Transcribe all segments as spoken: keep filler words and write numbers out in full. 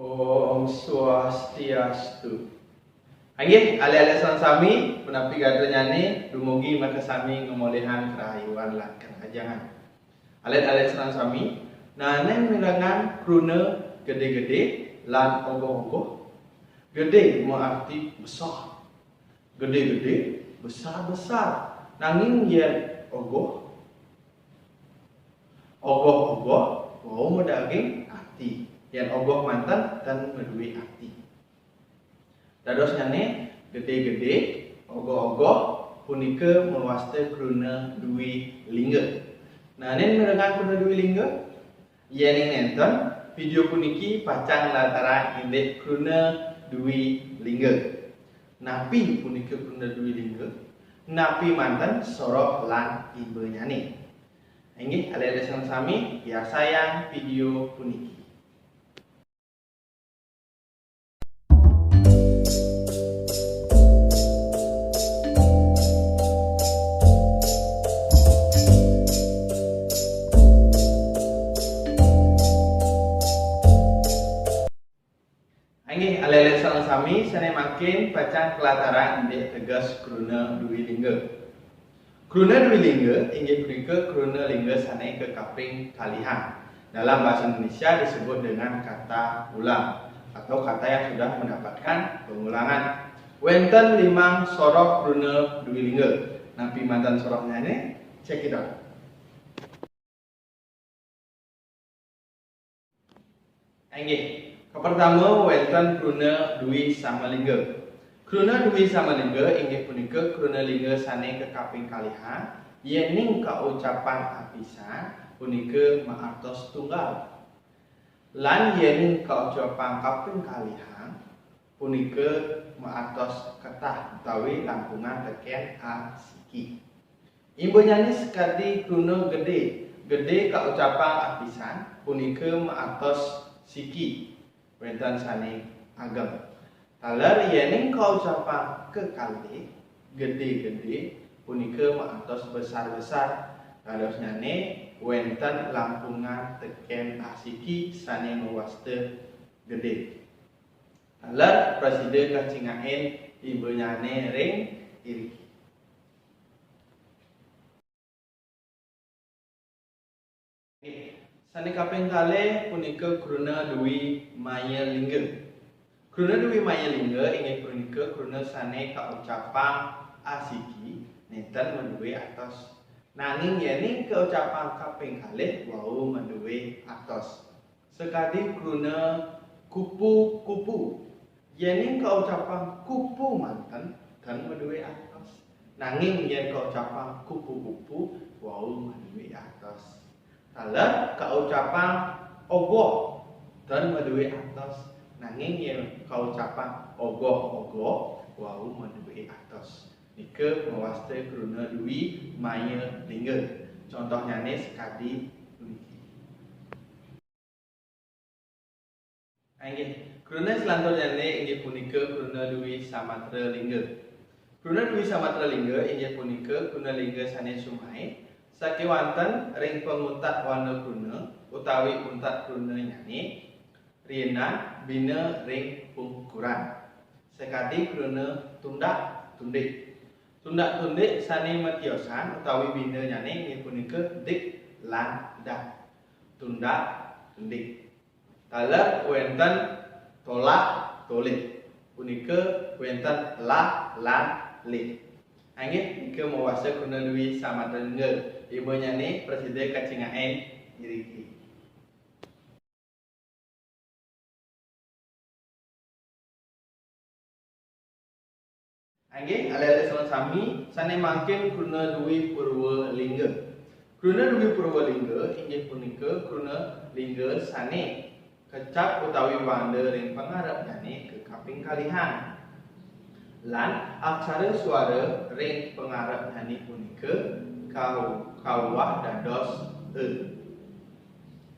Om Swastiastu. Inggih, alit-alit sareng sami, punapi gatra nyane, dumugi makasami ngamolihang karahayuan lan karahajengan. Alit-alit sareng sami, nanem mirengang kruna gede-gede lan ogoh-ogoh. Gede maarti besar. Gede-gede, besar-besar. Nanging yen ogoh, ogoh-ogoh, wau madaging ati. Yen ogoh manten, ten madue ati. Dadosnyane, gede-gede, ogoh-ogoh, punika mawasta kruna dwi lingga. Nanem mirengang kruna dwi lingga? Yening nenten, video puniki pacang nlatarang indik kruna dwi lingga. Napi punika kruna dwi lingga? Napi manten soroh lan imbanyane? Inggih, alit-alit sareng sami, piarsayang video puniki. Inggih, alit-alit sareng sami, sane mangkin pacang kalatarang indik teges kruna dwi lingga. Kruna dwi lingga inggih punika kruna lingga sane kakaping kalihang. Dalam bahasa Indonesia disebut dengan kata ulang atau kata yang sudah mendapatkan pengulangan. Wenten limang soroh kruna dwi lingga. Napi manten sorohnyane? Check it out. Inggih, kapertama wenten kruna dwi samalingga. Kruna dwi samalingga inggih punika kruna lingga sane kakaping kalihang, yening kaucapang apisan punika maartos tunggal. Lan yening kaucapang kaping kalihang punika maartos ketah utawi langkungan teken asiki. Imbanyane sakadi kruna gede, gede kaucapang apisan punika maartos siki, wenten sane ageng. Taler yening kaucapang kekalih, gede-gede, punika maartos besar-besar, dadosnyane wenten langkungan teken asiki sane mawasta gede. Taler prasida kacingakin imbanyane ring iriki. Sane kaping kalih punika kruna dwi maya lingga. Kruna dwi maya lingga inggih punika kruna sane kaucapang asiki nenten madue atos. Nanging yening kaucapang kaping kalih wau madue atos. Sakadi kruna kupu-kupu. Yening kaucapang kupu manten, ten madue atos. Nanging yen kaucapang kupu-kupu, wau madue atos. Taler kaucapang ogoh, ten madue atos. Nanging yen kaucapang ogoh-ogoh, wau madue atos. Nika mawasta kruna dwi maya lingga. Contohnyane sakadi puniki. Inggih, kruna selanturnyane inggih punika kruna dwi samatra lingga. Kruna dwi samatra lingga inggih punika kruna lingga sane sumae, sakewanten ring panguntat wanda kruna utawi untat kruna nyane, riinan bina ring pungkuran. Sakadi kruna tundak tundik. Tundak tundik sane matiosan utawi binanyane inggih punika dik lan dak. Tundak tundik. Taler wenten tolah tolih. Punika wenten lah lan lih. Inggih, nika mawasta kruna dwi samatra lingga. Imbanyane prasida kacingakin iriki. Inggih, alit-alit sareng sami, sane mangkin kruna dwi purwa lingga. Kruna dwi purwa lingga inggih punika kruna lingga sane kecap utawi wanda ring pangarepnyane kakaping kalihang. Lan aksara swara ring pangarepnyane punika kau-, kauwah dados e.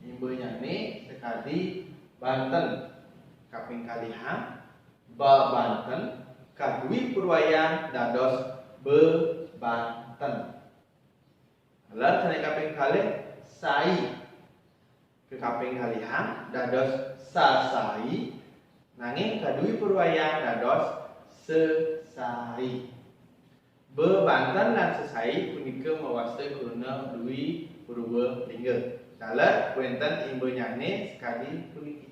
Imbanyane sakadi banten kaping kalihang, ba banten, kadwi purwayang dados be banten. Lan sane kaping kalih, sai. Kaping kalihang dados sasai, nanging kadwi purwayang dados sesai. Bebanten lan sesai punika mawasta kruna dwi purwa lingga. Taler wenten imbanyane sakadi puniki.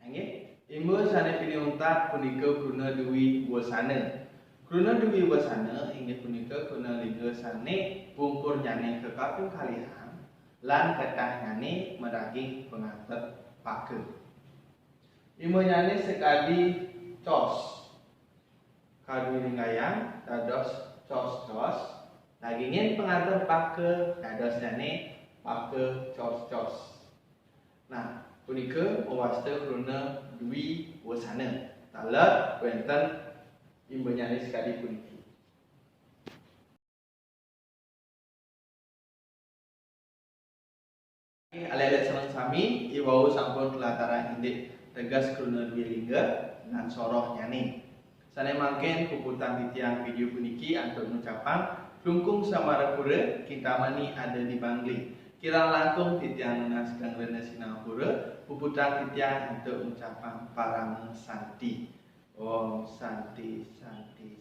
Inggih, imba sane pinih untat punika kruna dwi wasana. Kruna dwi wasana inggih punika kruna lingga sane pungkurnyane kakaping kalihang lan ketahnyane madaging pangater paka. Imbanyane sakadi cos. Kadwi linggayang dados cos-cos, dagingin pangater paka dadosnyane paka cos-cos. Nah, punika mawasta kruna dwi wasana. Taler wenten imbanyane sakadi puniki. Alit-alit sareng sami, iwau sampun kalatarang indik teges kruna dwi lingga lan sorohnyane. Sane mangkin puputang titiang video puniki antuk ngucapang Klungkung Samarapura, Kintamani Ada di Bangli. Kirang langkung titiang nunas geng rena sinampura, puputang titiang antuk ngucapang Parama Santi. Om Santi, Santi,